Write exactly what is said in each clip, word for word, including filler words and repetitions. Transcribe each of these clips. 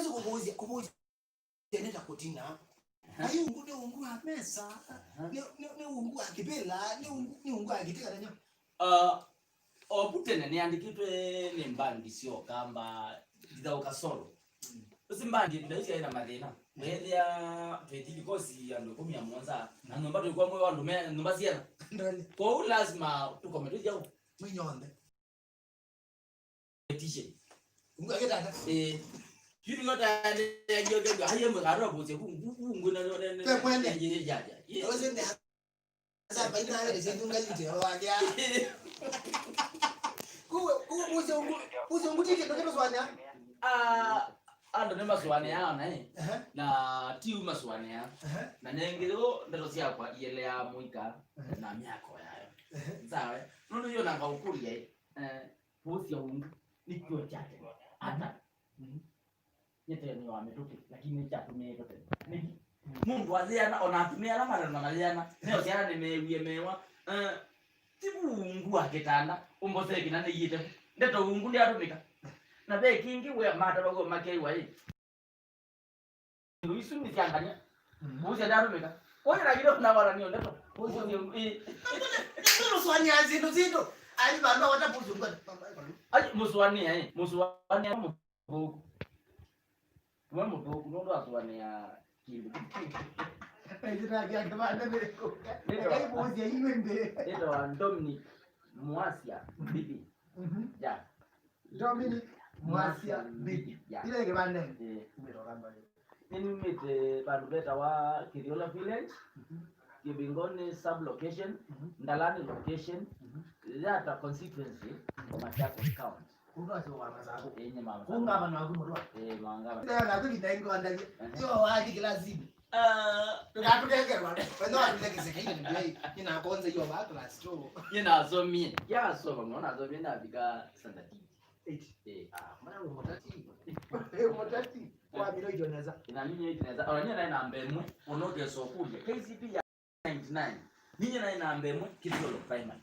Kũvũũsya, kũvũũsya nenda kũtina. Aha. Ayu ungu nĩ ungu wa mesa. Aha. Nĩ, nĩ, nĩ ungu wa kĩvĩla, nĩ ungu, nĩ ungu wa kĩtĩkananyo. Ah, ovu tene nĩandĩkĩtwe nĩ mbandi sya Ũkamba, Ndithaũka Solo. Mm. Ũsi mbandi ĩvinda ĩsu yaĩ na mathĩna. Mm. Weethĩa twĩthi kĩkosi andũ ĩkũmi na mũonza, na nyũmba twĩkw'a mwĩ wa andũ me nyũmba syana. Ndole. Kwoou lazima tũkome twĩ au. Mwĩ nyonthe. Petition. Ungu akĩtata. Eh. Yu nĩyo ta nĩ ndio ndio. Aye mwe karo bose ku ku ku ngwe na na na. Kwa kwende. Ya ya. Ose ne. Sasa baina ya sisi tunga lite wa ya. Ku ku uze ungu uze ungu tike ndo kero swanya. Ah, andũ nĩmasũanĩaa ona ĩ. Ehe. Na ti u masũanĩaa. Ehe. Na nengĩ yo ndeto syakwa ieleaa mũika. Ehe. Na myako yayo. Ehe. Sawa. Nũndũ yo nanga ũkũlya ĩ. Eh, kũsya ungu nĩ kyo kyake. Ata? Mhm. Nĩ tene wa mĩtũkĩ, lakini nĩkyatũmĩĩtwe tene. Nĩkĩ? Mũndũ athĩana, ona atumĩa ala matano na mathĩana, nĩosyana nĩmeewie mewa. Eh, ti vu ungu wa kĩtanda, ũmbosee kĩna nĩiĩte. Ndeto ungu ndĩatũmĩka. Na ve kĩngĩ we matavaw'a makeiwa ĩ. Isu nĩ sya ngania. Mhm. Kũsya ndatũmĩka. Kwoja na kĩla ũnawaranio ndeto. Kũsya, ĩ. Nũsũanĩa syĩndũ sitũ. Ai, vandũ awata kũsya ngwa. Ai, mũsũanĩa, ĩ. Mũsũanĩa mũthũku. We mũthũku, nũndũ asũanĩa kĩndũ. Ĩtĩna kĩa kĩvande nĩkũ. Nĩtwa- Ĩkai kũsya iwe ndĩ. Nĩtwa Dominic Mwasya Mbithi. Mhm. Ya. Dominic Mwasya Mbithi. Ya. Ila ĩkĩvandeni. Eh. Umĩtoka mbali. Nĩnumĩte vandũ vetawa Kĩthyola Village, mhm, Kĩbingoni sub location, mhm, Ndalani location, mhm, Yata constituency, mhm, Machakos County. Kũu nĩ wa Masaku. Eh, nye mama. Kũu ngavana waku mũtwa? Eh, mama ngavana. Leo naku kĩnengo andavye. Aha. Yo wali kilasini. Ah, tũkatũkengerwa. Wendo wa kile kiseka ile ndio. Nina konza hiyo ba class two. Nina asomie. Ya soma, naona asomie na bika standard eight. Eight. Eh. Ah, mwana wĩ mũtati. Wĩ mũtati. Kwa mino ijoneza. Ina mino ijoneza. Ona nyie naĩ namba ĩmwe, ũnokesa ũkũlya. K C P ya ninety-nine. Nyie naĩ namba ĩmwe, Kithiolo Primary.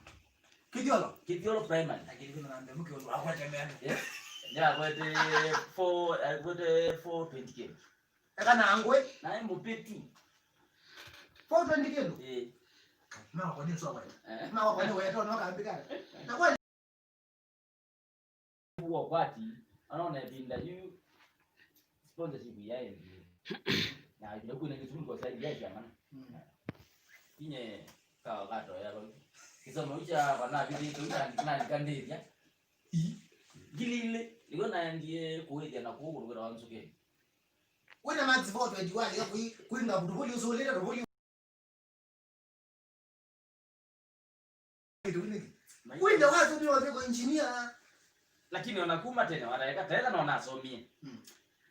Kithiolo? Kithiolo Primary. Lakini kuna namba ĩmwe kĩũndũ akwete mĩaka. Eh? Nĩakwete four, akwete four twenty K. Eka na ngwe. Naĩ mũpĩtu. Four twenty kĩndũ? Eh. Mawakwa nĩ swawa. Eh. Mawakwa nĩ weto no kambika. Na kwa Uo kwati, anaona ĩvinda yu sponsorship ya N B A. Na ĩvinda kwĩna kĩsumi kwa side ya siamana. Mm. Kinye ka gato ya kwa. Kĩsomo kya kwa na vithi tu na na kandithia. Ii. Ngili ilĩ, nĩw'o naendie kũĩthya na kũu kũrũkĩra wa Nzukeni. Wĩna maths four twenty-one ya kui-, kuinga mtu kuli usulile tuvuli. Wĩna wathumi wa viko engineer. Lakini ona kuma tene wanaeka tena na onasomie. Mm.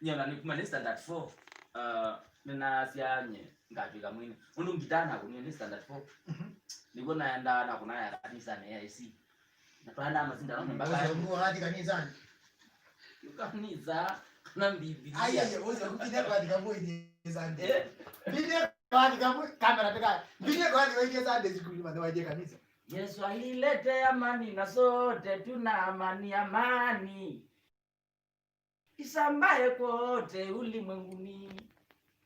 Nye ona nikuma ni standard four. Uh, ninasya nye ngatwika mwini. Undu ngitana kuni ni standard four. Mhm. Niguo naenda na kunaya kanisa ni A I C. Na twaendaa masindano mpaka. Ũcio ũngĩ wathi kanisani. Kanisa, kana Biblia. Ai, ai, ũcio ũngĩ nginya kwathi kamwe Sunday. Eh? Nginya kwathi kamwe, kamera teka. Nginya kwathi waithie Sunday school, mathe waithie kanisa. Yesu alilete amani na sote tuna amani, amani. Isambae kwote ulimwenguni.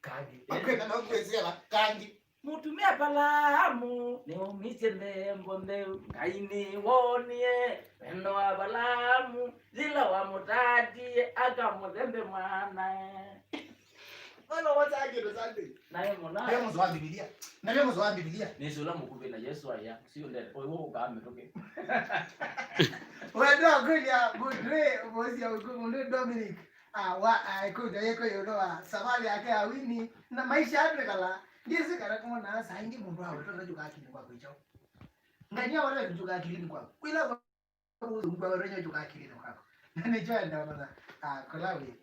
Kangi. Eh? Akwenda na kwezela kangi. Mũtumĩa Avalaamu nĩwaumisye nthembo ntheu. Ngai nĩwoonie wendo wa Avalaamu yĩla wamũtatie akamũthembe mwanae. Mwana wa Sunday, Sunday. Naye mũna. Nĩ mũsoa Biblia. Na nĩ mũsoa Biblia. Nĩsĩ ũla mũkuvĩ na Yesu aya. Sio ndete. Oyo ũkaa mĩtũkĩ. Wendo wa kweli ya mũndũ, mũndũ Dominic. Ah, wa, ah, ĩkũlyo yĩkwa ĩũlũ wa savalĩ yake ya wini na maisha atwĩkala. Ndĩsĩ kana kũmona saa ingĩ mũndũ awetu nĩjũka akilini kwaku icho. Ngania wala nĩjũka akilini kwaku. Kwĩla kwa ũthũngwa wetu nĩjũka akilini kwaku. Na nĩcho enda ona, ah, kũla wĩ.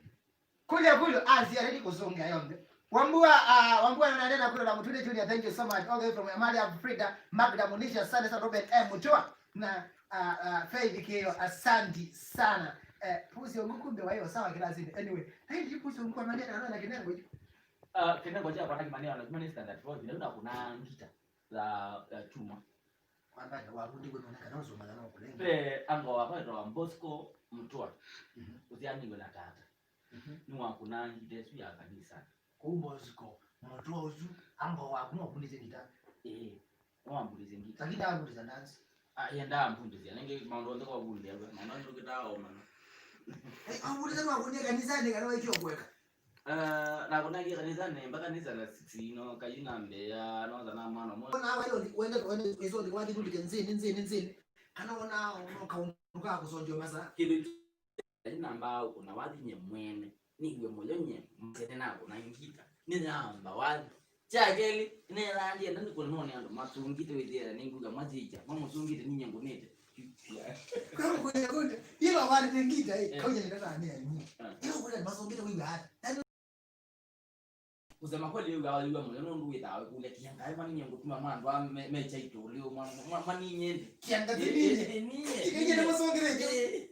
Kũlya kũlyo, ah, sia ready kũsũngĩa yonthe. Wambua, ah, Wambua na nena kũlyo na Mũtune Junior, thank you so much. All the way from Amalia, Frida, Magda, Munisha, Sande, Sa Robert, eh, Mutua. Na, ah, ah, Faith Kĩo, asanti sana. Eh, pusi ongu kumbe wayo sawa kilasini. Anyway, hey, ndi pusi ongu kwa mania na na kinengo hicho. Ah, kinengo cha kwa kimania na kimania standard four, ndio na kuna ngita za, za chuma. Kwa ndani wa kundi kwa mwana kana usoma na kulenge. Pe ango wa kwa Bosco Mtua. Mhm. Usiani na tata. Mhm. Nĩwakũnangĩte ĩsu ya kanisa. Kũu Bosco, mũtũa ũsu, amba waku no ũkundĩsye ngita. Ĩĩ, no ambundĩsye ngita. Lakini ndakundĩsya dance. Ah, yendaa ambundĩsya. Nĩngĩ maũndũ onthe kwa kundĩa we. Maũndũ onthe ndũkĩtaa o mana. Eh, ambundĩsya no akundie kanisani kana waikio kweka. Ah, nakũnangie kanisani, mpaka nĩ sana six ino, kayu nambĩa, no sana mwana mwe. Ona wale wende, wende, wende, wende, wende, wende, nzini, nzini, nzini. Kana ona, ona kaundu ka kusonjwa masa. Kĩndũ Ngai nambaa ũkũna wathi nye mwene, nĩw'e mũyo nye, mũsene nakũna ngita, nĩnamba wathi. Kya kelĩ, nĩnĩthaa ndienda nĩkũnone andũ masungĩte wĩthĩe nĩngũka mathĩkya, mamũsungĩte ninyie ngũnĩte. Kwa kweli, kweli, ila wale ngita, eh, eh, kauja nitata ni alimu. Ah. Ila kule masungĩte wĩw'a ata. Kusema kweli, wĩw'aa wĩw'a mũyo nũndũ wĩthaa wĩkũlya kĩangaĩ, mani nĩngũtuma mandũ aa me, me kyaitũ ũlĩ ũmwe, ma, mani nyende. Kĩangaĩ. Eh, nĩnye. Eh, eh, nĩnye. Kĩangaĩ nĩmasongeretye. Eh.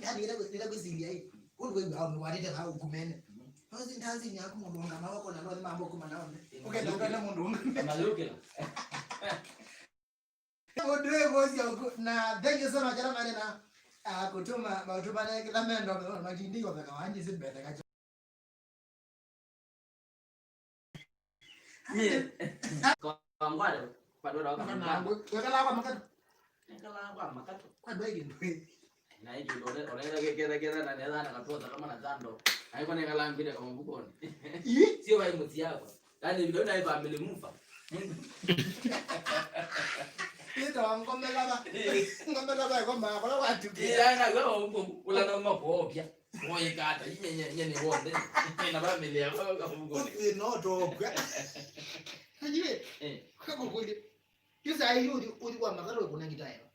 Yaani, nĩla kwĩ-, nĩla kwĩsilya ĩ. Kũndũ wĩw'aa ũmĩwatĩte vaa ũkumene. Mhm. Nosi ndazi nyaku mũndũ ũngama wako na nothi mambo kuma naone. Eh, ũkenda ũtwale mũndũ ũngama. Mayũkĩla. Ũndũ wĩ vosi ũku, na thank you so much ala mane na, ah, kũtuma maũtuma na kĩla mendo matindi kwa veka wanji si mbethe kacho. Ye. Kwa ngwale, kwa dola kwa mkana. Kwa kala kwa makana. Kwa kala kwa makana. Kwa dola kindu. Na hiyo ndio ole ole kekera kera na neza na katoza kama na zando. Haiko ne kala ngire kwa mfukoni. Ii? Sio wa imuti yako. Yaani ndio na family mufa. Ita wa ngomela ba. Ngomela ba kwa ma kwa watu. Ila na kwa mfukoni ula na mapopia. Moye kata inye nye nye ni wonde. Na family yako kwa mfukoni. Uthi no tokwa. Ajiwe. Eh. Kako kuli. Yusa ayu uri uri kwa makaro kuna ngitayo.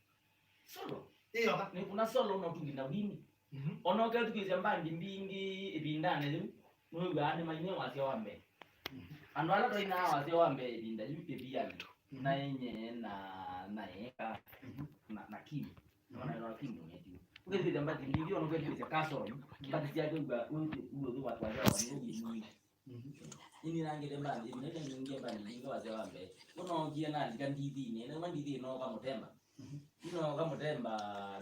Solo. Ĩyoka. Nĩ kuna solo no tũngĩ na wini. Mhm. Ona ũkethukĩĩsya mbandi mbingĩ ĩvindanĩ yĩu, nĩwĩw'aa nĩmainie wasya wa mbee. Mhm. Andũ ala twainaa wasya wa mbee ĩvinda yĩu kĩvianĩ, mhm, naĩ nyie na, na eka, mhm, na, na Kim. Mhm. Ona ĩla Kim ũnetie. Ũkethukĩĩsya mbandi mbingĩ, ona ũkethukĩĩsya Carson, mbandi syake wĩw'aa, wĩw'aa ũthi wa twasya wa mbee. Mhm. Ini nangĩte mbandi, ĩvinda nĩngie mbandi mbingĩ wasya wa mbee. Ũnookie nandika ndithinĩ, nauma ndithinĩ nooka mũtemba. Mhm. Ino kamũtemba,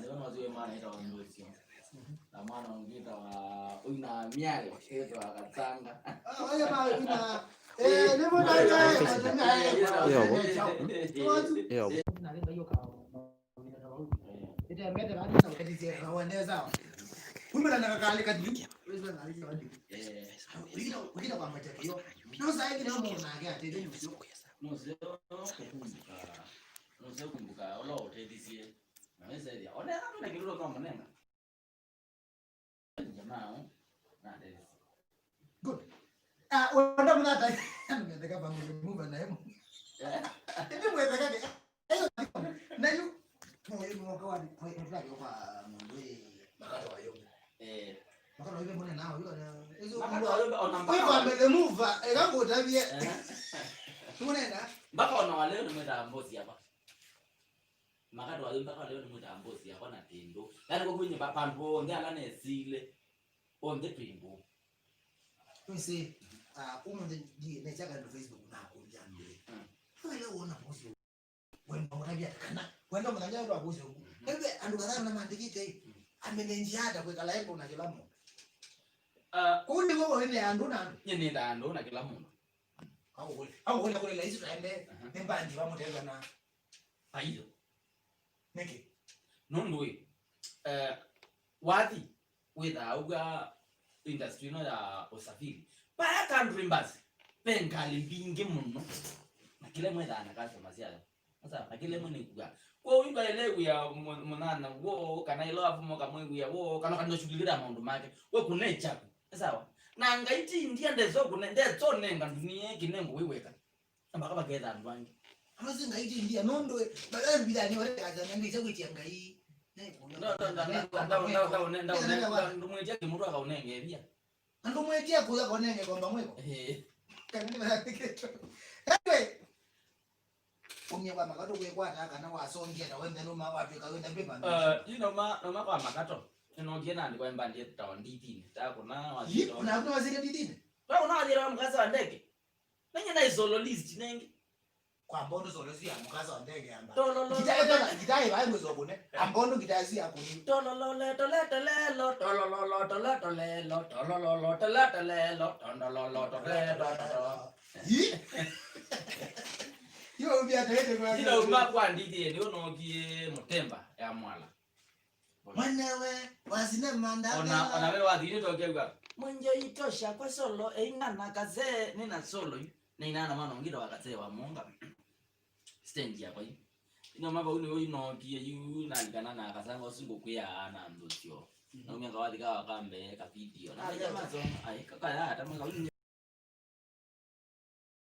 nĩwe nosiwe mwana ĩtawa Mbũsio. Mhm. Na mwana ũngĩ ĩtawa ũina myale, ĩtawa Katanga. Ah, wale ma ũina, eh, nĩ mũndũ ĩtawa Katanga, eh, ĩtawa Ĩyo. Ĩtawa Ĩyo. Ĩtembete vaa nĩsa ũkatĩsye kawa nesa. Kumbe na kakali kati. Wĩswa na alisi wandi. Eh. Wĩkĩta, wĩkĩta kwa matakio. No saĩ kĩna mũndũ nake atĩte nĩ ũcio. Nũseo kũkumbuka. Nũseo kumbuka ũla ũtethisye. Na wĩsethya. Oneka twĩna kĩndũ twa mũnenga. Jamaa, na tethisye. Good. Ah, wanda mnata. Metheka pamoja mumba na hemu. Ende mwetheka ke. Ayo, na yu, no, yu mwaka wa, kwa, kwa, kwa, kwa, mũndũ ĩ, makata wa yombe. Eh. Makata wa yombe mbona nao, yu, na, yu, Makata wa yombe, ona mpaka yu, wa family mover, eka ngũtavie. Eh. Nĩwonena? Mpaka ona wa leo nĩmwĩtaa mbosi hapa. Makata wa yombe, mpaka wa leo nĩmwĩtaa mbosi hapa na tendo. Yaani kwa kwinyi pa, pandu onthe ala nesile, onthe twĩ ngũ. Wĩsĩ, ah, ũmũnthĩ ndiĩ, necha kandũ Facebook nakũlya andũ. Mm. Wĩle wona post wenda ũtavya kana, wenda mũthenya ũla wakusi ũku. Mhm. Ebe andũ kadhaa na maandĩkĩte, mm, amenenjia ata kwĩkala eko na kĩla mũndũ. Ah, kũu nĩw'o ũĩ nĩ andũ na andũ. Nyie nĩ nda andũ na kĩla mũndũ. Au ũĩ, au ũĩ kũlĩ laisi twaende, aha, nĩ mbandi wa mũtenda na. Aiyo. Nĩkĩ? Nũndũ ĩ, eh, wathi wĩthaa ũw'a industry ĩno ya usafiri. Vaya country bus, ve ngalĩ mbingĩ mũno. Na kĩla ĩmwe ĩthaa na customer syayo. Sasa, na kĩla ĩmwe nĩkua. Kwoou ĩmwe ĩla ĩwĩa mũ-, mũnana woo, kana ĩla wavuma ũkamwĩwĩa woo, kana ũkanĩshughulĩkĩra maũndũ make. We kũne kyaku. Nĩ sawa? Na Ngai ti India, ndesa ũkũne-, ndesa ũnenga ndunia ĩĩ kĩnengo wĩ weka. Na mpaka vaketha andũ angĩ. Amasi Ngai ti India, nũndũ, eh, ba-, eh, mbithani wale kaza na Ngai sya kwĩtia Ngai. No, no, no, no, ndũmwĩtya kĩmũtũ akaũnenge ĩvia. Andũ mwĩtia kũya konenge komba mwĩko. Eh. Kana nĩ mara tikĩto. Anyway, umia kwa makatũ kwĩkwata kana wasongia ta wenthe nũma watwĩka wĩna mbĩva. Eh, yu noma, noma kwa makatũ. Nĩnokie nandĩkwa mbandi ta nditini. Ta kuna. Yi, wasita. Kuna kuna wasita nditini? Ta kuna wasita wa mkasa wa ndege. Nanye na isolo list nengi. Kwa mbondo solo si ya mukasa wa ndege amba. Tololo. Ngita ĩtala, ngita ĩvae mwĩso kune. Ambondo ngita si ya kuni. Tololo, le, tole, tolelo, tololo, tole, tolelo, tololo, tole, tolelo, tondololo, tole, tololo. Yi? Yo, ubia tete kwa. Ila uma kwa ndithi ndio nokie mutemba ya mwala. Mwenewe wa sinema ndaka. Ona, ona we wathire tokegwa. Mwenje itosha kwa solo, eingana kazee, nina solo yu. Na inana mwana ungita wa kazee wa monga. Stand ya kwa yu. Ino maba uni ui no kie yu na likana na kasanga usingo kuya na ndosio. Na umia kawathi ka wakambe ka video. Na jamaa so, ai kaka ya hata maka uni.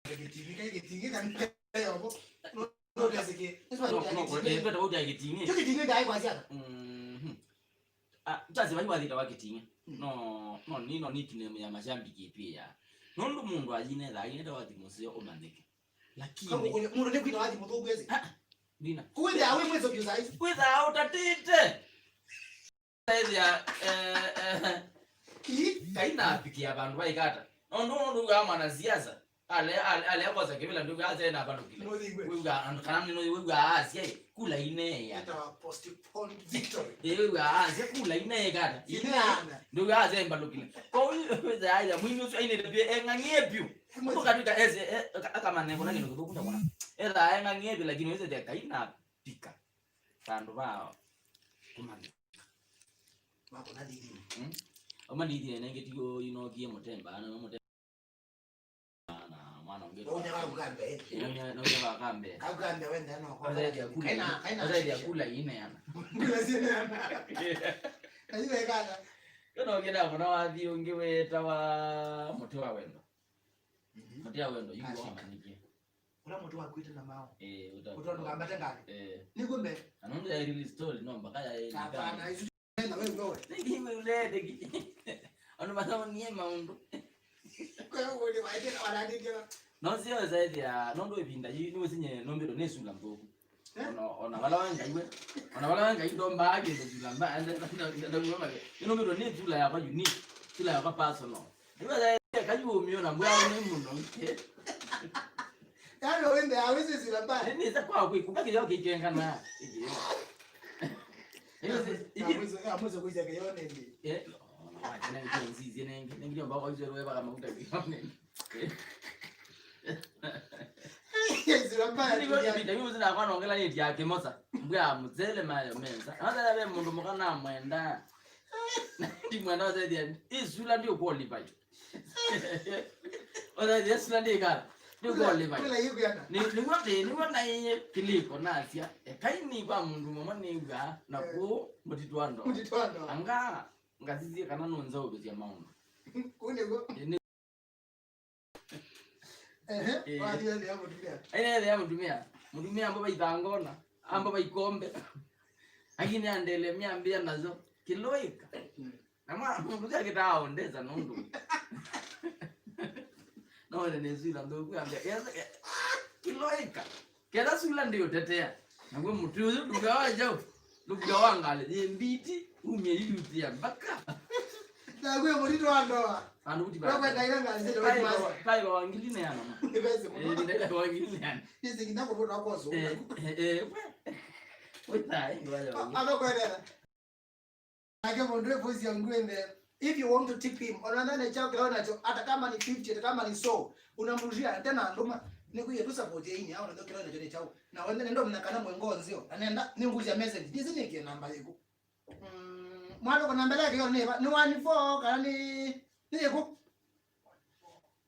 Kĩting'ĩ, kaĩ kĩting'ĩ kanĩte yovo. No, no, ndesĩkĩe. No, no, eh, mbeta ũtya kĩting'ĩ. Kyo kĩting'ĩ ndaĩ kwasya ata? Mhm. Ah, tasi vai wathita wa kĩting'ĩ. Mm. No, no, ni, no nickname ya mashabiki pia. Nũndũ mũndũ ayinetha, ayinetha wathi mũseo ũmanyĩke. Lakini mũndũ nĩkwina wathi mũthũku ezi. Ah, ndina. Kuwĩthĩa wĩ mwĩso biũ saa ici. Wĩthaa ũtatĩte. Ethĩa, eh, eh, Ii? Ngai napikia vandu vaikata. Nũndũ nũndũ wa mwanasiasa, ale, ale, ale akosa kĩvĩla ndũga aze na vandũ kile. Nũthingwe. Wĩw'a andũ kana nĩ wĩw'a asya kula ineea. Ĩtawa postponed victory. Ĩ wĩw'a asya kula ineekata. Ineana. Ndũga aze mbalũ kile. Kwa hiyo wĩza aya mwini ũsu aine pia eng'ang'ie piu. Emwe. Tukatuka eze, eh, aka-, akamanya kuna kĩndũ kĩthũku ndakona. Etha eng'ang'ie piu lakini wĩze Ngai napika. Vandũ va kũmanya. Makona ndithini. Mm? Auma ndithini nenge tigo inokie mũtemba, na mũtemba na mwana ũngĩ. Ũne wa Ugambe. Ĩno nĩ, nĩ wa Ugambe. Ugambe wende no kwa. Azaidi ya kula. Kaina, kaina. Azaidi ya kula ine yana. Kula sine yana. Kaina kana. Kana ũngĩ na mwana wathi ũngĩ wetawa Mũtĩ wa Wendo. Mhm. Mũtĩ wa Wendo, yu. Kasika. Wamanikie. Ũla mũtĩ wakuĩte na maũ. Eh, ũta-. Ũtondũ kambate ngalĩ. Eh. Nĩguo mbee. Na nũndũ ya real story, no, mpaka ya. Hapana, isu na wewe wewe. Nĩngĩ ime ulete ki. Andũ mathonie maũndũ. Kwa hiyo, ũlĩ waĩte na wanaandĩkia. No sio zaidi ya, nũndũ ĩvinda yĩĩ, nĩ ũsinye nũmbĩtwe nĩ sula nthũku. Eh? Ona, ona vala wa Ngai we. Ona vala wa Ngai ndomba kĩndũ sula mba, nda, nda, nda, nda, nda, nĩ nũmbĩtwe nĩ sula yakwa unique, sula yakwa personal. Iwe ya kayu umio na mbwa ni muno. Yaani wende awezi zila mbaya. Ni za kwa kwi kubaki yo kikengana. Iyo si, iyo. Amwezi, amwezi kuja kayone ndi. Eh. Wacha na ndio nzizi nengi, nengi ndio mbao hizo wewe kama utakayone. Zila mbaya. Ni kwa pita, hiyo zina kwa naongela ni ya kimosa. Mbwa mzele mayo menza. Hata ya wewe mundu mukana mwenda. Ndi mwana wa zaidi ya, isula ndio qualified. Ona Yesu na ndika. Ndio qualified. Kula yuko yana. Ni, ni wote, ni wona yeye kiliko nasia. E kaini kwa mundu mama ni uga na ku mutitwando. Mutitwando. Anga ngasizie kana nonza ubizia maundu. Kune go. Ni. Ehe, eh. Wathi ende ya mutumia. Ende ya mutumia. Mutumia amba baithangona, amba baikombe. Lakini andele miambia nazo kiloika. Mm. Na mwa mũthya kĩtaaondesa nũndũ. No wene nĩ sula nthũku ambia, "Yes, eh, ah, kiloika." Ketha sula ndiũtetea. Naguo mũtĩ ũyũ ndũka wa njaũ. Ndũka wa ngalĩ, yĩ mbiti, umie yutia mbaka. Naguo mũtĩ wa ndoa. Andũ kuti. Wewe ndaira ngalĩ zito. Tairo, tairo wa ngili neana. Ni pesa. Eh, ndaira wa ngili neana. Nisi kina kwa kwa kwa so. Eh, eh, eh, we. We tairo wa. Ano kwa nena. Nake mũndũ e voice ya ngwende. If you want to tip him, ona nene chao kila nacho, hata kama ni fifty, hata kama ni so, unamrushia tena nduma. Nikuye tu support yeye, au ndio kila nacho ni chao. Na wende ndo mna kana mwengo nzio. Anenda ninguja message. Ndizi niki namba yiku. Mm, mwana kwa namba yake yo ni ni one four kana ni ni yiku.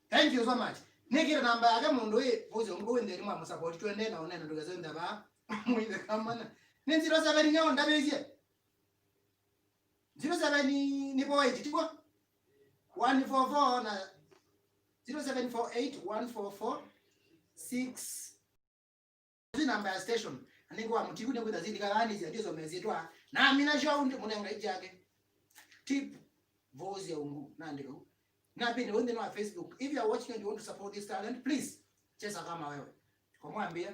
Thank you so much. Nikira namba yake mũndũ ĩ, voice ngwende ni mwa support twende na onena ndugeze ndaba. Mwende kamana. Ni zero seven nyo ndabezia. Zero seven nĩ four eight, tiguo? One four four na zero seven four eight one four four six. Ĩsu namba ya station. Na nĩngwa mũtiku nĩkwĩtha zindika gani cia ndizo mezitwa. Na amina show ndi mũnenga ijake. Tip voice ya ungu. Naandĩka u. Na pindi wende na Facebook. If you are watching and you want to support this talent, please, cheza kama wewe. Kwa mwambia,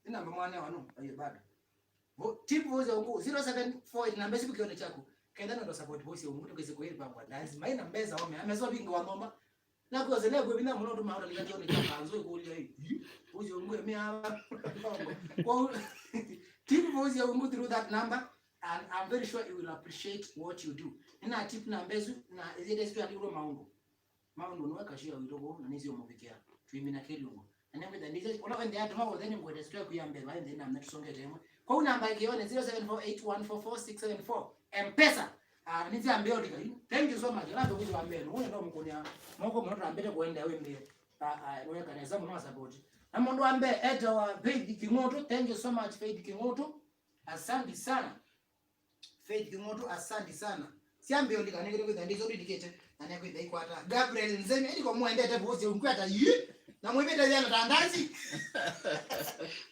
ni namba mwana wanu, ayo bado. Vo-, tip voice ya ungu, zero seven four eight namba siku kione chako. Kenda ndo support voice ya ungu, tukese kwa hili bangwa. Lazima ina mbeza ome. Amezo bingo wa ngoma. Na kwa sababu vinya mũno tu maona lika tione kama kanzo ikulia hii. Uzi ungu mia. Kwa u-, tip uzi ungu through that number, and I'm very sure you will appreciate what you do. Nina tip na mbezu na zile zitu andiko maungo. Maungo no kashia wito ko na nizio mubikia. Tuimina kelungo. Na ndio ndio ona wende atuma wothe ni ngwete stroke ya mbele wende na mnatusongete mwe. Kwa hiyo namba ikione zero seven four eight one four four six seven four. M-Pesa. Ah, nizia mbeo lika. Thank you so much. Ndio kuzi wa mbele. Uyo ndo mkonia. Moko mno tambete kuenda wende. Ah, ah, wewe kanisa mno support. Na mundu ambe eta wa Faith Kingoto. Thank you so much Faith Kingoto. Asante sana. Faith Kingoto, asante sana. Siambe ulika nĩkĩte kwĩtha ndizo ndikĩte na nĩkwĩtha ikwata. Gabriel Nzemi, ĩndĩ kwa mwendete vuzi unkwata yi. Na mwĩvĩte yana tandazi.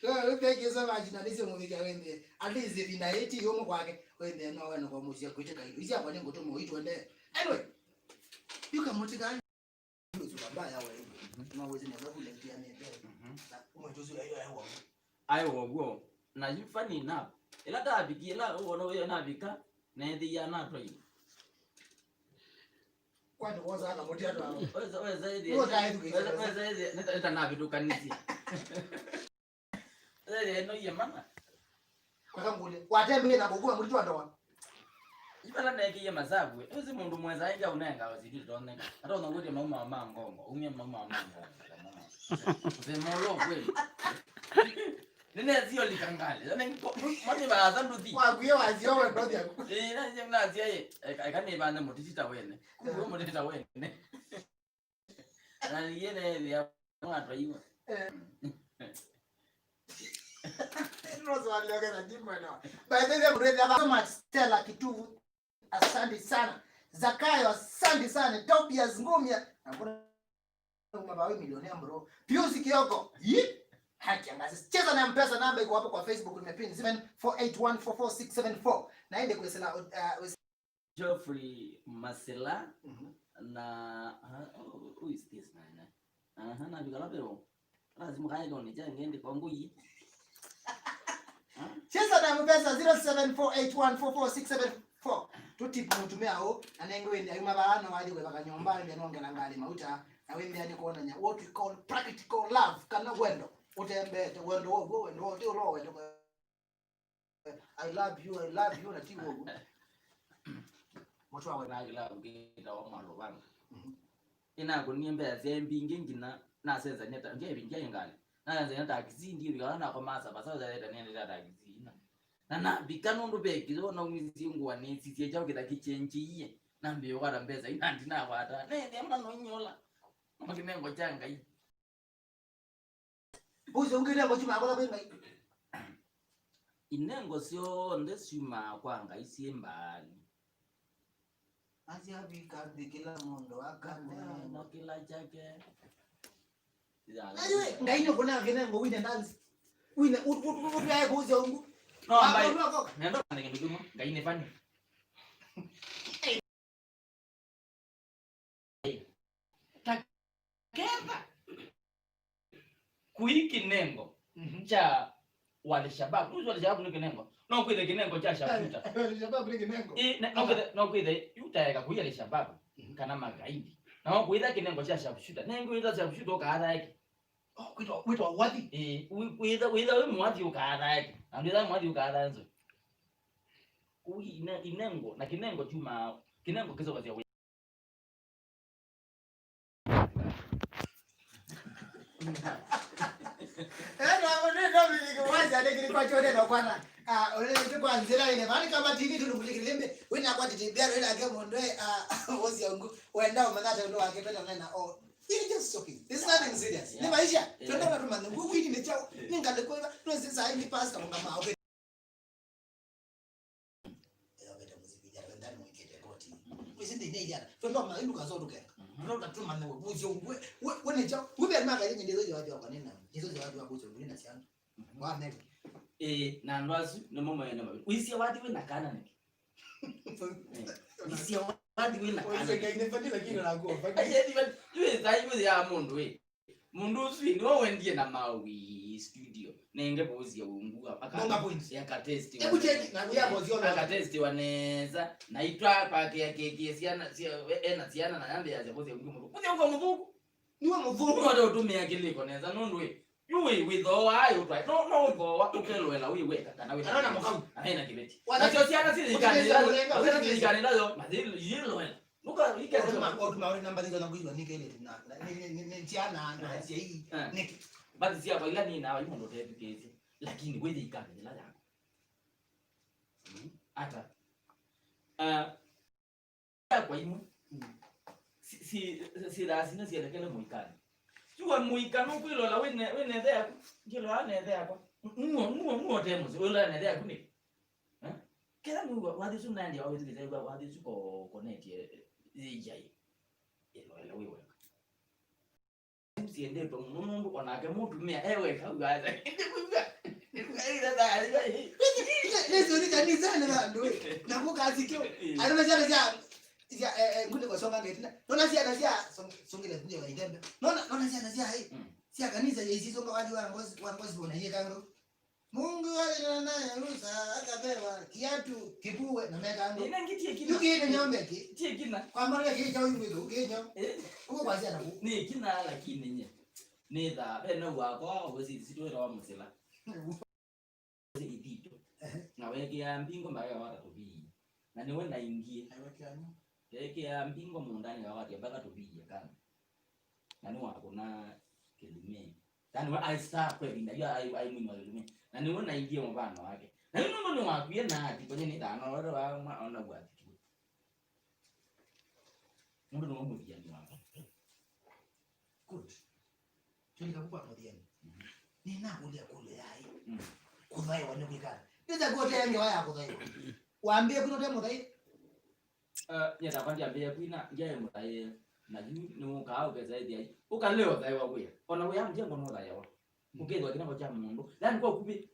So, thank you so much na nisi muvika wende. At least vinda eti yomo kwake. Wende no wena kwa muzi ya kwĩtĩka indo. Isi akwa nĩ ngũtũma uitwende. Anyway, you can motika. Ndio sura mbaya wewe. Mhm. Na uwezi na sababu leo ya ndio. Mhm. Na umetuzu ya hiyo ya huo. Aĩ wow'o. Na yu funny enough, ĩla ndavikie, ĩla wona ũyũ navika, neethĩie natwaie. Kwani woza aka mũtia twa? Weza, weza ĩthĩa. Nĩwe ũtaethukĩĩsya weza, weza. Weza ĩthĩa, nĩta, nĩta navĩtũkanisye. Weza ĩthĩa ĩno iye mana. Kwaka ngule. Watembea na kũkua mũtitwa ndoa. Yu vala neekie masavu, ĩ, ũsi mũndũ mwesa aingya ũnenga ũsiti tondeka. Atonya kwĩtya mauma ma ngongo, umie mauma ma ngongo. Kusema ulo kweli. Nĩnesie ũlika ngalĩ. Yaani, mami baatha nduthi. Wakuye wasio we ndothi yaku. Eh, na sio na sia ye. Eka, eka nĩ bande mũtitita wene. Kumbe mũtitita wene. Na yene ya mwana iwe. Eh. Rose waliongeza jimbo ndio. By the way, mrenda so much Stella Kituvu. Asante sana. Zakayo, asante sana. Tobias Ngomia. Na mbona mabawe milioni ya bro. Pius Kioko. Yi? Haki ya ngazi. Cheza na M-Pesa namba iko hapo kwa Facebook nimepin seven four eight one four four six seven four. Naende kwesela uh, Geoffrey Masela. Mhm. Na, uh, who is this man? Aha, na vikala pero. Lazima kaya kone change ndi kwa ngui. Cheza na M-Pesa zero seven four eight one four four six seven four. Tutip mutumia u anenge wende ayuma baano wathi kwevaka nyomba nende nongela ngali mauta na wende ani kuonanya what we call practical love kana wendo. Utembete wendo wo wendo wo ti ulo wendo. I love you, I love you, na ti ũu. Mũtwawe. Na kĩlavu kĩtawa Mwalũvanga. Mhm. Ĩnakũnie mbesa syaĩ mbingĩ nginya nasenzania ta, ngevingia ĩngalĩ. Nasenzania takisi, ndivikana nakoma saba, sasa yeta nĩendete takisi ina. Na navika nũndũ vekĩo naumisye ngũa nĩsisye kyaũ kĩtha kĩchenjĩie. Nambĩĩa kwata mbesa ina ndinakwata. Nende mwana ũnyola. Mwa kĩnengo kya Ngai. Ũcio ũngĩ ndengo syumaa kũla kwĩ Ngai. Inengo syonthe syumaa kwa Ngai syĩ mbaanĩ. Asyavika nthĩ kĩla mũndũ akane. Mũndũ kĩla kyake. Anyway, Ngai nĩ kũnaa kĩnengo wine dance. Wine, ut-, ut-, ut-, utyae kũsya ũngu. No, mbai. Nendo kane kĩndũ kĩmwe. Ngai nĩ funny. Ta ketha kũi kĩnengo, mhm, kya Al-Shabaab. Nũsĩ Al-Shabaab nĩ kĩnengo? No kwĩthe kĩnengo kya sharpshooter. Al-Shabaab nĩ kĩnengo? Ĩ, ne-, no kwĩthe, no kwĩthe, yu taeka kũi Al-Shabaab, mhm, kana magaidi. Na no kwĩtha kĩnengo kya sharpshooter. Nengĩ wĩtha sharpshooter ũkaathaeke. Oh, kwĩtwa, kwĩtwa wathi? Ĩĩ, wĩ-, wĩtha, wĩtha wĩ mwathi ũkaathaeke. Na ndwĩtha wĩ mwathi ũkaathae nzoi. Kũu ine-, inengo, na kĩnengo kyumaa, kĩnengo kĩsokasya wĩ-, Eh, no, no, no, no, no, kwanza, nĩ kĩlĩ kwa chone na kwana. Ah, ole ndio kwa nzira ile. Bali kama T V tulikulikile mbe, wina kwa T V, wina ke mondo, ah, wosi yangu. Wenda umanata ndo wake penda nena. Oh, it's just joking. It's nothing serious. Yeah. Ni maisha. Yeah. Twende watu mangu, wiki ni chao. Yeah. Ni ngale kwa, no sasa ni pastor kama, okay. Ĩla vete mũsivithya, wendani mũikĩte koti. Mwĩsĩ nthĩnĩ iliana. Twenda ma iluka zo tukeka. Mhm. Twenda tuma nĩwe. Mũsyo we, we, we nĩ chao. We bia maka yenye ndizo ziwa ziwa kwa nina. Ndizo ziwa ziwa kuzo nguli na siana. Mhm. Wa meri. Eh, na andũ asu nĩmo maenda mawĩra. Wĩsie wathi wĩ na kana nĩkĩ? Eh, wĩsie wathi wĩ na kana. Oise ngai nĩ fani lakini na kwa. Aye, ni fani. Yue sai yue ya mũndũ we. Mũndũ ũsu nĩwe wendie na mawi studio. Nenge bosi ya ungu aka. Bonga points. Ya katesti. Ebu check na we are bosi ona. Akatestiwa nesa. Na itwa kwa kia kia kia siana sia ena siana na yambe ya bosi ya ungu. Bosi ya ungu muthuku. Niwe muthuku. Ndio tumia kiliko nesa nundu we. Yu wĩ, wĩthooa ayĩ ũtwae. No, no ũthooa ũkelũela wĩ weka kana wĩ na. Kana na mũkau. Kana na kĩveti. Wana. Nasyo syana syĩ ikanĩla yo, syana syĩ ikanĩla yo, mathi yĩlũela. Nuka ikese. Otuma, otuma ore namba zito na kuitwa ni kele na, na, ni, ni, ni, ni tiana na sia hii. Eh. Niki. Basi sia kwa ila ni na wa imondo tetu kesi. Lakini wewe ikanĩla yako. Mm. Ata. Ah, kwa imwe. Mm. Si, si, si, sila sina sielekele muikani. Kiwa muikano kwĩlola wĩne, wĩne ethe yaku. Ngĩlola ne ethe yakwa. Nuo, nuo, nuo te mũsyĩ. Wĩlola ne ethe yaku nĩ. Eh? Kĩla mwiwa, wathi ũsu naendie wa wĩthukĩte, wa, wathi ũsu ko, connect, eh, eh, ĩjai. Ĩloele wĩ weka. Siendetwe mũno nũndũ onake mũtumĩa e weka ũgaza. Nĩsoni kanisani vandũ, na kũkasikyo. Andũ na syana sya, sya, eh, eh, nguni kosonga ngetina. Nona syana sya, songile ndio itembe. Nona, nona syana sya, eh, mm, sya kanisa ya isisonga wathi wa ngozi, wa ngozi bona yekando. Mungu alina naye Musa akapewa kiatu kivue na mekando. Ina ngitie kina. Yuki ni nyombe ki. Tie kina. Kwa maana kile chao yuki tu kinyo. Eh. Uko kwa sana ku. Ni kina lakini nye. Ni tha bena wako wezi sitwera wa musila. Wezi ithito. Ehe. Na wekea mbingo mbaya wa tatubi. Na niwe na ingie. Aiwa kiano. Ekea mbingo mundani wa wati mpaka tubi kana. Na nĩwakũna kĩlumĩ. Na nĩwe aistaa kwa ĩvinda yu ai, ai mwini wa kĩlumĩ. Na nĩwe naingie mũvano wake. Na yu nũndũ nĩwakwie na athi kwenye nĩ thano wale wa ma ona gwathikirwe. Nũndũ nĩwe mũthiani wakwa. Good. Tulika kwa mũthiani. Nĩnakũlya kũlya yaĩ. Mm. Kũthaĩwa nĩ kwĩkana. Nĩza kuotea ngewa ya kũthaĩwa. Wambie kuno te mũthaĩ. Eh, nyie takwa ndyambĩĩa kwina, ndyaĩ mũthaĩe, na yu nĩwũkaa ũkesa ĩthĩa, ũkalea ũthaĩwa wĩa. Ona wĩa ndyengwa nũthaĩawa. Ũkethĩwa kĩnengo kya mũndũ. Yaani kwa ũkuvĩ,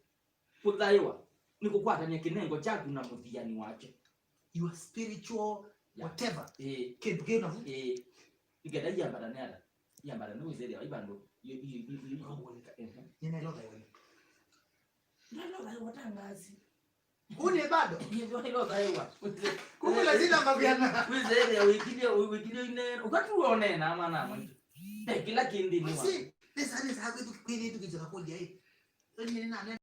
kũthaĩwa nĩ kũkwatany'a kĩnengo kyaku na mũthiani wake. Your spiritual, yeah, whatever. Ĩĩ. Kĩndũ kĩu navu. Ĩĩ. Ikenda iambatane ata? Iambatane wĩsĩthĩa, i vandũ, i, i, i, i, i, ehe. Nĩnaĩla ũthaĩwa nĩ. Nĩnaĩla ũthaĩwa ta ngasi. Kuni bado? Ndio ilo thaiwa. Kukula zina mabiana. Wizere ya wikilia, wikilia ine. Ukati uone na maana mwa. Eh, kila kindi ni wa. Si, nesa, nesa, kwitu, kwitu kichaka kulia hii. Ni na, na.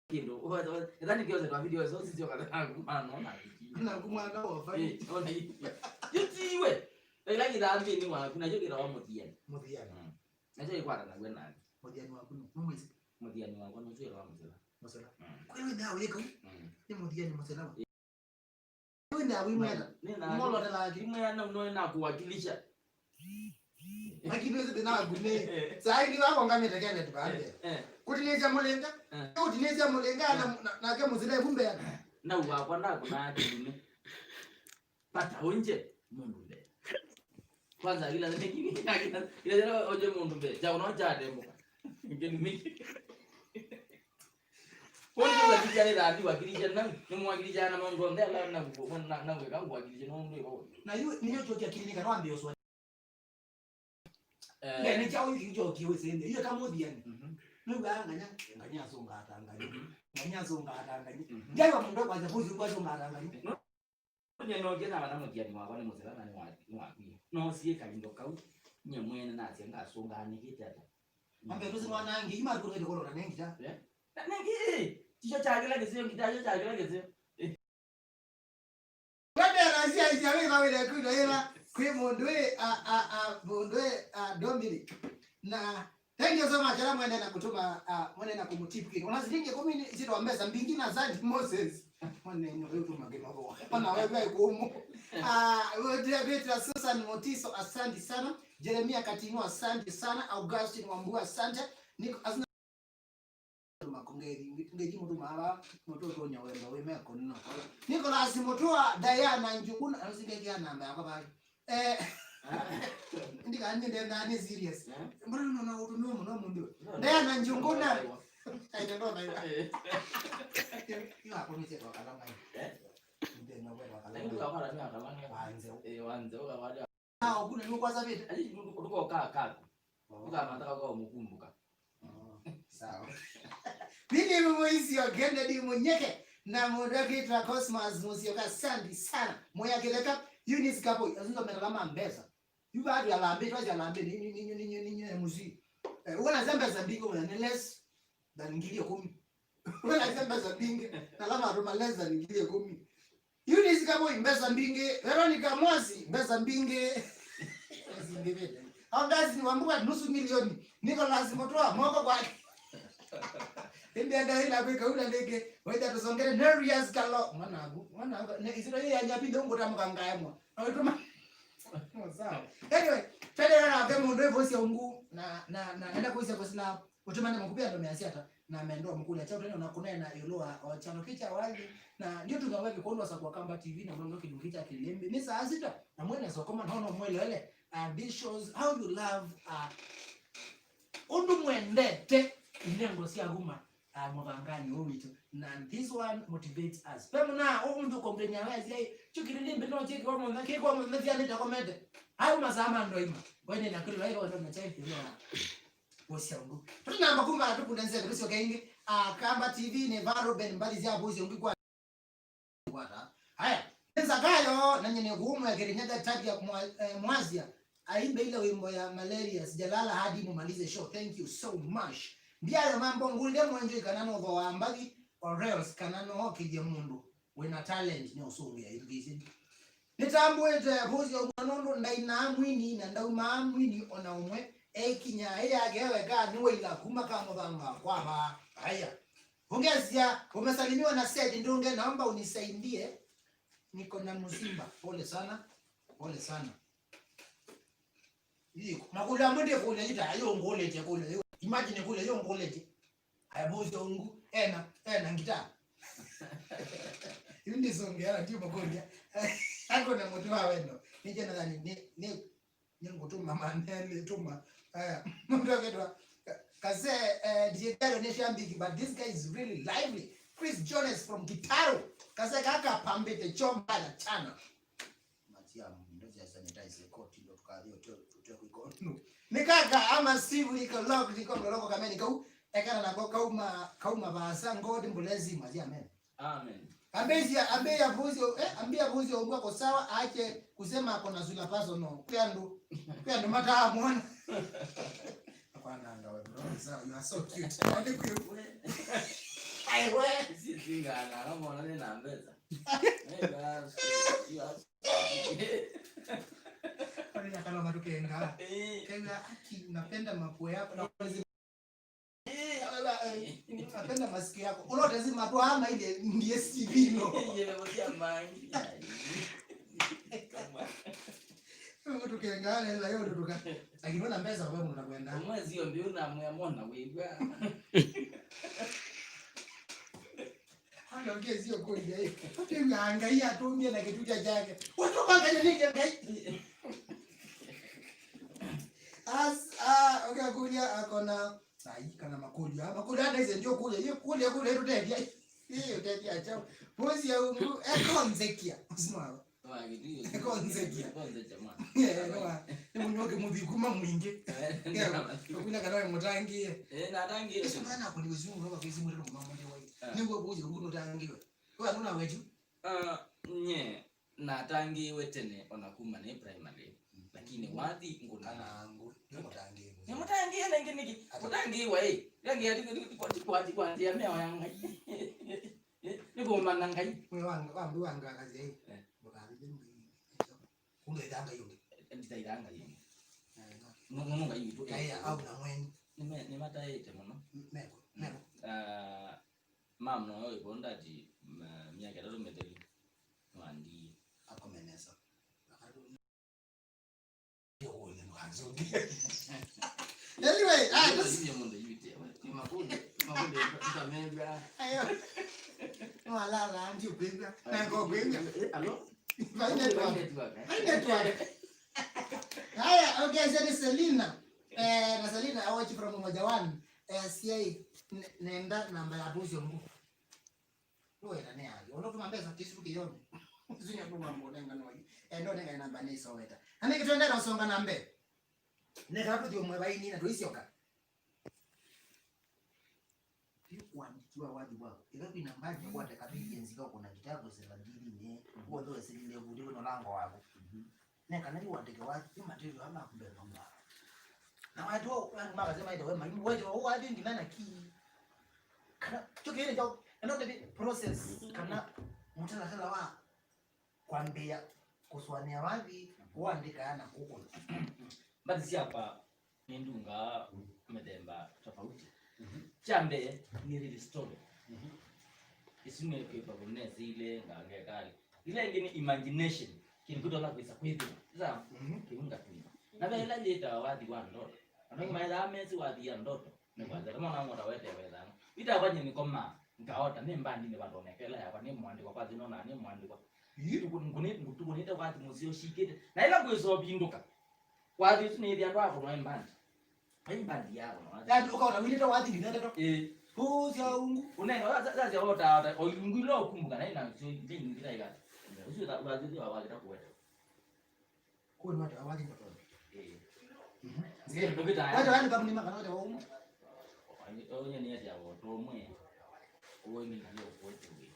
Kindo. Nadhani kioze kwa video zote sio kata kumano na. Na kumano wa fai. Eh, ona hii. Yutiwe. Ila kila ambi ni wa, kuna hiyo kila wa muthiani. Muthiani. Mm. Nacho ikwata na gwe nani? Muthiani waku nũ? Nũmwĩsĩ? Mũthiani wakwa nũswĩla wa mũsela. Mũsela. Mm. Kwa hiyo ndio weka. Mm. Nĩ mũthiani mũsela wa. Wewe ndio wimwela. Nĩ na. Molo na laki. Imwe na unoe na kuwakilisha. Lakini wewe ndio na gune. Eh. Sasa hivi wako ngame tekele tu baadhi. Eh, eh. Kutinisha mulenga. Eh. Kutinisha mulenga na, na, na ke mũsela kumbe. Na wakwa na kuna kĩlumĩ. Pata unje mundu mbee. Kwanza ila nĩ kĩlumĩ, ila, ila onje mundu mbee. Cha uno cha dembo. Kĩlumĩ. Kwa nini unapiga ile dhambi wakilisha na, ni mwakilisha na mambo ndio la na na na weka kuwakilisha na mundu. Na hiyo ni hiyo chokia kĩlumĩ kana ambio swali. Eh. Nene chao hiki chokia wewe sende. Hiyo kama muthiani. Mhm. Nĩw'aa nganya, nganya asũnga atangani. Nganya asũnga atangani. Mhm. Ndaiwa mundu kwa sababu kwa asũnga atangani. No. Nye no ngena wana mũthiani wakwa nĩ mũsela na nĩ wa, nĩ wakwie. No sie kalindo kau, nye mwene na sie ngasũnga nĩ kĩte ata. Mambe tusi mwana ngi, ima tuko ndio kolo na nengi ta. Eh? Na nengi, eh, ticho cha kila kisio, kita ticho cha kila kisio. Eh. Wende na sia sia wewe wewe kuno ila, kwe mundu we, a, a, a, mundu we, a, Dominic. Na Thank you so much. Ala mwene na kutuma, uh, mwene na kumutip kini. Ona silingi kumi ni zito mbesa mbingi na Sandy Moses. Mwene ni wewe tu magema bo. Pana wewe kumu. Ah, wewe Peter Susan Motiso, asante sana. Jeremia Katino, asante sana. Augustine Wambua, asante. Niko asante. Makongeri, ngeji mutu mara, mutu tonya wendo, we me konno. Nicholas Mutua, Diana Njuguna, asingekia namba yako bali. Eh. Ndikanye ndenda ni serious. Eh? Mbona unaona utumiwa mno mundu? No, no. Ndaya na njunguna. Aiwa. Aita ndo aiwa. Eh. Iwa kwa mse kwa kalanga. Eh? Ndio ndio kwa kalanga. Ndio kwa kalanga. Wanze. Eh, wanze kwa wale. Ah, okuna nĩ kwa savete. Aje nduko kwa kaka. Oh. Kwa mataka kwa mukumbuka. Oh, sawa. Mimi mwisio Kennedy Munyeke na mũndũ akĩtwa Cosmas Musyoka, asante sana. Moya Kĩtheka, Eunice Kaboi, azuzo merala mambesa. Yu baadhi ya lambe, twa ya lambe, ni, ni, ni, ni, ni, ni, ni, M C. Eh, uona za mbesa mbingi, uona ni less than ngili ikũmi. Uona za mbesa mbingi, na lama atuma less than ngili ikũmi. Eunice Kaboi, mbesa mbingi. Veronica Mwasi, mbesa mbingi. Mbesa mbingi. Au ngazi ni wambuka nusu milioni. Nicholas Mutua, moko kwake. Ĩndĩ andũ ĩla kwĩka ũla lĩngĩ, waitha tũsongere Nerias Kalo. Mwanangu, mwanangu, ne isiro yeye anyapinde ungu tamuka ngaemwa. Awituma. Sawa. Anyway, tendera nake mũndũ ĩvũsya ungu na, na, na, nenda kũisya kũsila ũtũmane makuvi andũ measya ata, na mendo mũkũlya chao tena na kũneena ĩũlũ wa o chalo kĩ cha wathi, na ndio tunawe vikuondosa kwa Kamba T V na mwandu kĩlungi cha kĩlĩmbĩ. Ni saa sita, na mwene sokoma nono mwelele, and this shows how you love, uh, ũndũ mwendete inengo sya kuma, uh, mũvanganĩ ũũ witũ. Na this one motivates us. Pe mũna ũndũ complain ya wezi ai, chukiri limbi no cheki wa mwana, keki wa mwana thiani takomete. Au masaa ma ndoima. Wene na kilo ilo ndo na chai kilo. Wosia ungu. Tũtinamba kuma tũkunda nzĩa kĩlũsyo kĩngĩ. Ah, Kamba T V nĩ varo ben mbali sya wosia ungu kwa. Kwata. Haya. Nzakayo na nyene kumwe Kirinyaga tagi ya mwa-, eh, Mwazia. Aimbe ile wimbo ya malaria, sijalala hadi mumalize show. Thank you so much. Ndiayo mambo ngulile mwenjo kana no tho wa mbagi or else kana no kije mundu. Wĩna talent nĩ ũsũngĩa ithukĩĩsye. Nĩtambũĩte Vusi Ouma nũndũ ndainaa mwini na ndaumaa mwini o na ũmwe. Ekinya ĩyake weka nĩwaila kuma ka mũthanga kwa vaa. Aya. Ungesia, umesalimiwa na Seth Ndunge, naomba unisaidie. Niko na msimba. Pole sana. Pole sana. Iko. Makũlyo amwe ndĩkũlya ita, ayo ngũlĩtye kũlya yo. Imagine kũlya yo ngũlĩtye. Aya Vusi Ouma, ena, ena ngita. Yu ndisongea na ndio makolia. Ako na mũtĩ wa wendo. Nije na ni, ni, ni, ni ngũtũma manene tũma. Aya, mũndũ aketwa, Kase, eh, D J Dario nĩ shabiki, but this guy is really lively. Chris Jones from Kitaro. Kase kaka pambite chomba na chana. Matia ndo ya sanitize koti ndo tukathi ote ote kwiko. Ni kaka ama Steve liko lock liko loko kameni kau. Ekana nako kauma, kauma basa, God bless him, matia amen. Amen. Ambia, ambia Vusi, eh, ambia Vusi Ouma ako sawa, aache kusema ako na sura personal. Kwa ndo, kwa ndo mata muona. Kwananga we bro, sawa, you are so cute. Only cute. Ai we. Sisi ngana, kama unaona na mbeza. Hey, guys, you are Kwanza kana matukenga. Eh. Kenya aki, napenda mapua yako. Na eh, ala, eh, napenda masikio yako. Unaona zima tu ama ile ndiye sivino. Ile moja mangi. Kama matukenga na ila yote tuka. Lakini una mbeza kwa mtu anakwenda. Mwezi hiyo ndio na mwana wewe. Anga ũkĩsio kũlya ĩ. Twĩw'aa Ngai atũmbie na kĩtutya kyake. Ũtũmangany'a nĩkĩ Ngai? As, ah, ũkakũlya akona. Ai, kana makũlyo. Ah, makũlyo anaise ndio kũlya. Yĩ kũlya kũlya ĩtũtethya. Yĩ ũtethya chao. Vusi Ouma, ekonzekia. Usimama. Konzekia. Konzekia, mwana. Yeah, no, ni munyoke muthi kuma mwingi. Eh, yeah, ndio. Kuna kana we mũtangĩe. Eh, natangĩe. Eso maana kuni wezu no kwa kezi mwe no mama ndio wai. Ah. Ni wewe uje nguno tangiwe. Wewe anuna weju? Ah, nye, natangĩwe tene ona kuma nĩ primary. Mm. Lakini wathi nguna. Kana ngu, ni mũtangĩe. Ni mũtangĩe na ingi niki. Ata. Mũtangĩe wa eh. Rangi ya tiko kwa tiko kwa tiko ya mea wa Ngai. Nĩ kũmana Ngai. Mwe wa, wa, wa ngakazi, eh. Eh. Ndũkavithe Ngai. Kumbe ĩtha Ngai ũngĩ. Nditaitha Ngai ũngĩ. Eh, no. No, no, no Ngai witũ. Kaĩa au na mweni. Nĩme-, nĩmataĩte mũno. Meko, mm, meko. Ah, mam no yo ĩvo ndati, ma-, myaka ĩtatũ mĩthelu. Nĩwandii. Akomenesa. Anyway, ah, ndio sisi ndio mundu yute. Ni makundi, makundi tutamega. Ayo. Walala ndio kwega. Na kwa kwega. Eh, alo? Fine network. Fine network, eh? Fine network. Haya, okay, sasa ni Selina. Eh, na Selina, I watch from Umoja One. Eh, C I, n-, nenda namba ya Vusi Ouma. Nũwenda nĩ ayo. Ũndũ tũma mbesa tisivu kĩyone. Isu nĩ kuma mũnenga no. Endo nengane namba nĩ soweta. Na nĩ kĩtwendera ũsonga na mbee. Nĩ kana tũthi ũmwe vaini na tũisyoka. Yu kuandikiwa wathi waku. Ĩla kwina mbandi ya kwandĩka vilinzi ka ũkũna ngita ya kwĩsĩla ndithinĩ, w'onthe wesilile vundi wĩ mũlango waku. Nĩ kana yu wandĩke wathi, yu material ala makumbena mba. Na watu wao, wao makasema ita wema, yu wetu wao wathi ngina na ki. Kana, kyo kĩrĩ kyo, eno the process, kana mũtalatala wa kwambĩĩa kũsũanĩa wathi, kũandĩka na kũkũna. Mbathi syakwa nĩndungaa mĩthemba tofauti. Kya mbee nĩ real story. Ĩsu nĩ kwĩva kũneseile ngangekali. Ila ĩngĩ nĩ imagination, kĩndũ kĩtola kwĩsa kwĩthĩwa. Sasa, kĩu ngatwina. Na ve ĩla yĩtawa wathi wa ndoto. Andũ aingĩ maethaa mesĩ wathi ya ndoto. Nĩ kwanza, kama ona ngota wete wethana. Ita kwanye nĩkoma, ngaota, nĩ mbandinĩ vandonekela yakwa, nĩ mwandĩkwa kwa thĩno na nĩ mwandĩkwa. Yu. Tukunĩ, tukunĩte wathi mũseo shikĩte. Na ĩla ngwĩsa ũvindũka. Wathi ũsu nĩ ĩthĩa andũ akũnwa mbandi. Ai mbandi yako na wathi. Yaani, ũkaona wĩlĩte wathi nginya ndeto. Eh. Kũsya ungu. Ũnenga, sasa, sasa, ota, ota, o ungu ilo kumbuka, na ina, sio, ndio, ndio, ndio, ndio. Ucio, wathi, wathi, wathi, wathi, Kũũ nĩwatawa wathi ndotoni? Ĩĩ. Mhm. Nzĩa. Ndũvĩtaa. Watawa nĩ kamũnĩma kana watawa ũmwe? Onye nĩ ati awo tũmwe. Ũwe nĩ ndio kwete wĩ.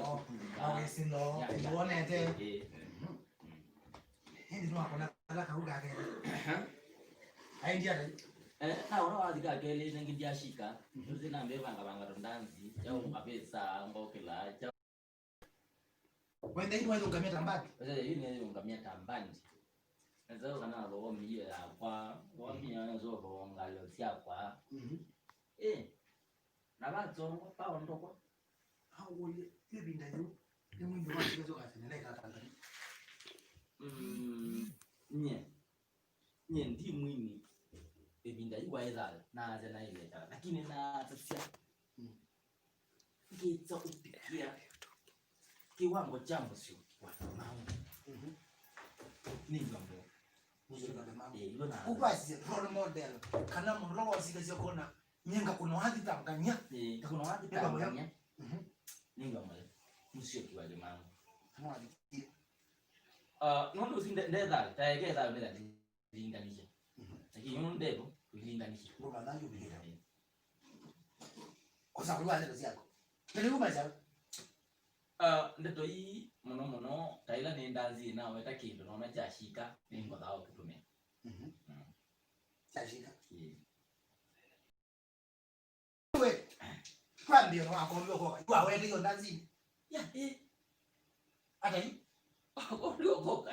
Oh, na wĩsĩlo, ya, ya. Nĩwonete. Ĩĩ. Mhm. Ĩndĩ nĩwakona kala kau kakele. Aha. Aendie ata? Eh, na ũla wathi kakele nĩ nginya shika. Mhm. Ndio zina mbevanga vanga tondanzi. Chao, mhm, mapesa, ngokela, chao. Wenda yu nĩweyũngamĩa ta mbandi? Wenda yu nĩyeyũngamĩa ta mbandi. Nesa kana thooa mĩio yakwa, thooa mĩio nesa thooa ngalĩko syakwa. Mhm. Eh. Na vatsongwa, vaondokwa. Aũlye, yu ĩvinda yĩu, nĩ mwini wa sika syoka sene na ikatangani. Mm, nye. Nye ndi mwini ĩvinda yu waĩthaa naasya naĩlekala, lakini naatasya. Mm. Ngĩta ũvikĩa kĩwango kya mũsyo wa Kamau. Mhm. Nĩ ngambo. Mũsyo wa Kamau. Eh, ilo na. Ũkwasya role model, kana mũndũ ũla wasikasya kona, nye ngakũna wathi tangania. Eh, ngakũna wathi tangania. Mhm. Nĩ ngambo. Mũsyo wa Kamau. Kana wathi. Ah, nũndũ ũsu nde-, ndethaa, taeke thaa nĩthaa. Ilinganisha. Mhm. Lakini nũndũ ndevo, ilinganisha. Ngoma thangi ubilinga. Eh. Kosa kuliwa ndeto syako. Tene kuma chao. Ah, ndeto ii mũno mũno, ta ila nĩ ndanzi naweta kĩndũ, nona kyashika, nĩngothaa ũkĩtũmĩa. Mhm. Mm. Kyashika. Ĩĩ. We, twambie no akombe ko, kwa wende yo ndanzi. Ya, eh. Ata yu? Ũliokoka.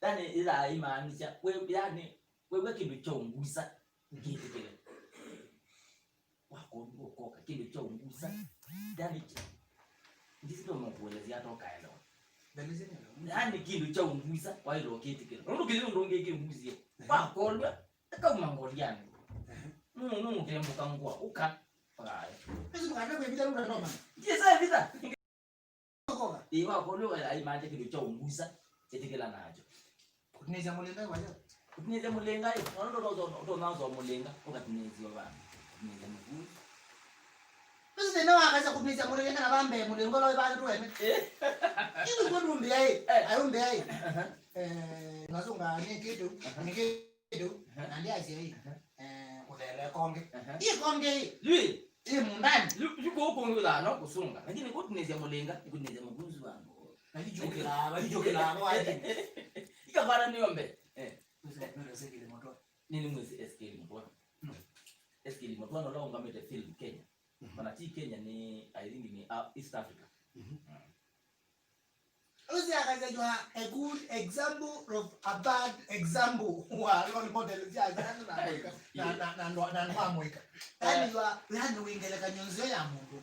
Yani, ila imaanisha, we, yani, wewe kĩndũ kya ũngusa, kĩtĩkĩle. Wakombe ũkoka, kĩndũ kya ũngusa. Yani, ndisito mkuelezea toka elewa. Yani, kĩndũ kya ũngusa, waĩle ũkĩtĩkĩla. Nũndũ kĩndũ ndũngĩ kĩngusie. Wakolwa, ĩkauma ngolianĩ. Nũ, nũtembũka ngũa, ũka. Pakae. Ĩsu mũkanda kwĩvitha nũndũ ndoma. Ndiesa evitha. Ũkoka. Ĩĩ, wakolwa, aimante kĩndũ kya ũngusa, ĩtĩkĩla nakyo. Kũtinĩsya mũlĩnga ĩ wayo. Kũtinĩsya mũlĩnga ĩ, nũndũ ũtonaũsa mũlĩnga, ũkatinĩsya vandũ. Kũtinĩsya mũkuu. Ĩsu thĩna wa kaza kũtinĩsya mũlĩnga na vambe mũlĩnga ũla wĩvandĩtwe ene. Eh. Ĩĩ, nĩkw'o ndũmbĩa ĩ, eh, ayũmbĩa ĩ. Aha. Eh, ngasunga nĩ kĩndũ, aha, nĩ kĩndũ, aha, na ndiasya ĩ, aha, eh, kũthela ĩkonge. Aha. Ĩ konge ĩ. Yu ĩ. Ĩ mũndani. Yu, yu kũu kũngĩ wĩthaa no kũsunga. Lakini kũtinĩsya mũlĩnga, nĩ kũtinĩsya mũkunzu wa ngoo. Na yu jũkĩlaa, na yu jũkĩlaa, ĩkavana nĩyo mbee. Eh. Nĩnĩ mwĩsĩ Ezekiel Mũtwa. Mm. Ezekiel Mũtwa nũla ũngamĩte film Kenya. Mhm. Kana ti Kenya, nĩ, I think nĩ, uh, East Africa. Mhm. Mm. Ũsu akasya, you are a good example of a bad example wa role model sya andũ na mũika, na, na, na, na, na andũ a mũika. Eh. Yani, you are, yani, wĩ ngelekany'o nzeo ya mũndũ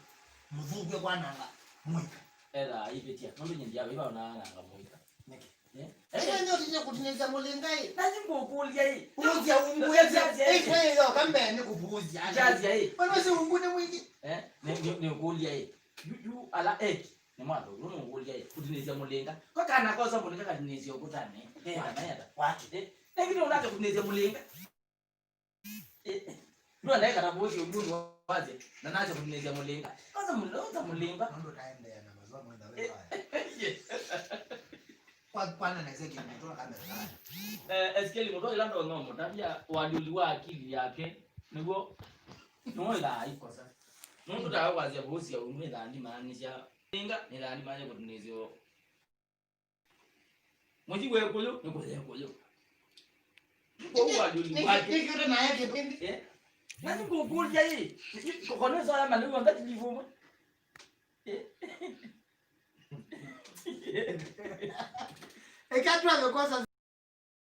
mũthũku kwananga mũika. Etha aivĩtya, nũndũ nyie ndiavĩva ũnaananga mũika. Nĩkĩ? Eh? Ĩĩ, nĩ ũtinye kũtinĩsya mũlĩnga ĩ. Na nĩ ngũkũlya ĩ. Kũvũzya ũmbũĩte. Jasya ĩ. Ĩĩ, kwĩ yo, kambe nĩ kũvũzya. Jasya ĩ. Wena ũsi ũmbũ nĩ mwingĩ. Eh? Nĩ, nĩ, nĩ ũkũlya ĩ. Yu, yu, ala eki. Nĩ mwathũku, nĩ ũkũlya ĩ. Kũtinĩsya mũlĩnga. Kwa kana kosa mũlĩnga katinĩsya ũkũtanĩ. Kenda na yata. Waki. Eh? Nĩ kĩndũ ũnake kũtinĩsya mũlĩnga. Eh, eh. Ndũendae kana kũũsya ũndũ ũmwe wasya, na nasya kũtinĩsya mũlĩnga. Kwanza mũlĩnga, kwanza mũlĩnga. Nũndũ ũtaendeea na mazoezi. Kwa, kwana na Ezekiel Mutua kamera. Eh, Ezekiel Mutua ila ndo no mutavya waliuli wa akili yake niguo no ila ikosa. Nundu tawe kwasya vusia umwe thandi maanisha. Inga ni thandi maanisha kutunisio. Mũthi wekũyũ nĩ kũya ekũyũ. Kwoou waliũli wake. Nĩkĩte naye kĩpindi. Eh? Na nĩngũkũlya ĩ, kũkona ĩsoya malĩu anga tilivu ũmwe. Eh? Eka twambe kwanza.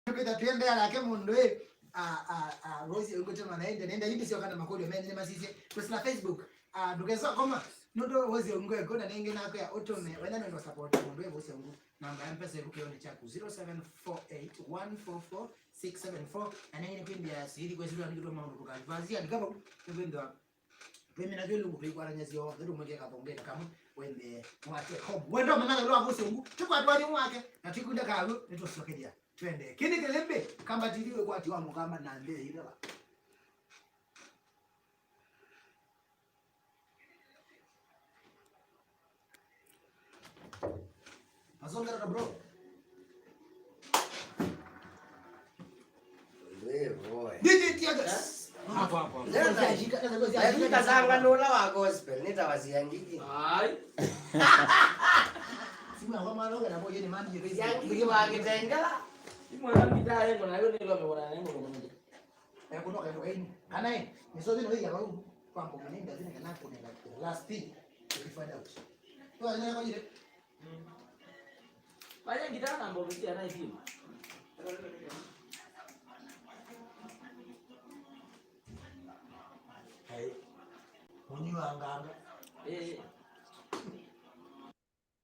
Kwĩtha twĩendeea nake mũndũ ĩ, a, a, a, Rose ũngũtema na ende, nenda indi syoka na makũlyo menyu nĩ masisye. Kwĩsĩla Facebook, a, ndũkesa koma, nũndũ Rose ũngũ eko na nĩngĩ nakwe ũtũme, wenda nũndũ support mũndũ ĩ Rose ũngũ. Namba ya mpesa ĩku kĩonĩ kyaku, zero seven four eight one four four six seven four. Na nĩngĩ nĩkwĩmbĩa siri kwesĩlwa nĩkĩtwa maũndũ tũkavazia, ndikava, nĩkwĩmbĩa Twĩmina vyũ lungu tũikwatanĩsya onthe tũmwĩke kathongenĩ kamwe, wende mwake home. Wenda ũmena lelũ wa mũsyĩ ũngũ, tũkwatwani mwake, na twĩkunda kaw'o, nĩtũsyokethya. Twende. Kĩnĩ kĩlĩmbĩ, Kamba T V wĩkwati wa mũkamba na nthĩ ĩitala. Masongerera, bro. Wewe, boy. D J Tear Gas. Hapo, hapo, hapo. Nenda. Nenda, nenda, nenda. Lakini kasanga nula wa gospel, nitawazia ngiki. Ai. Simu ya mama ndio na boy ni mami. Ya ngiki wa kitengela. Simu ya ngiki ndio na hiyo ndio ameona neno kwa mmoja. Eh, kutoka ndio hii. Kana hii, ni sote ndio ya bau. Kwa mboga nenda zile kana kuna last thing. Ukifanya out. Kwa nini kwa ile? Vaya ngitana mbovesia na itima. Hey. Munyu wa nganga. Eh.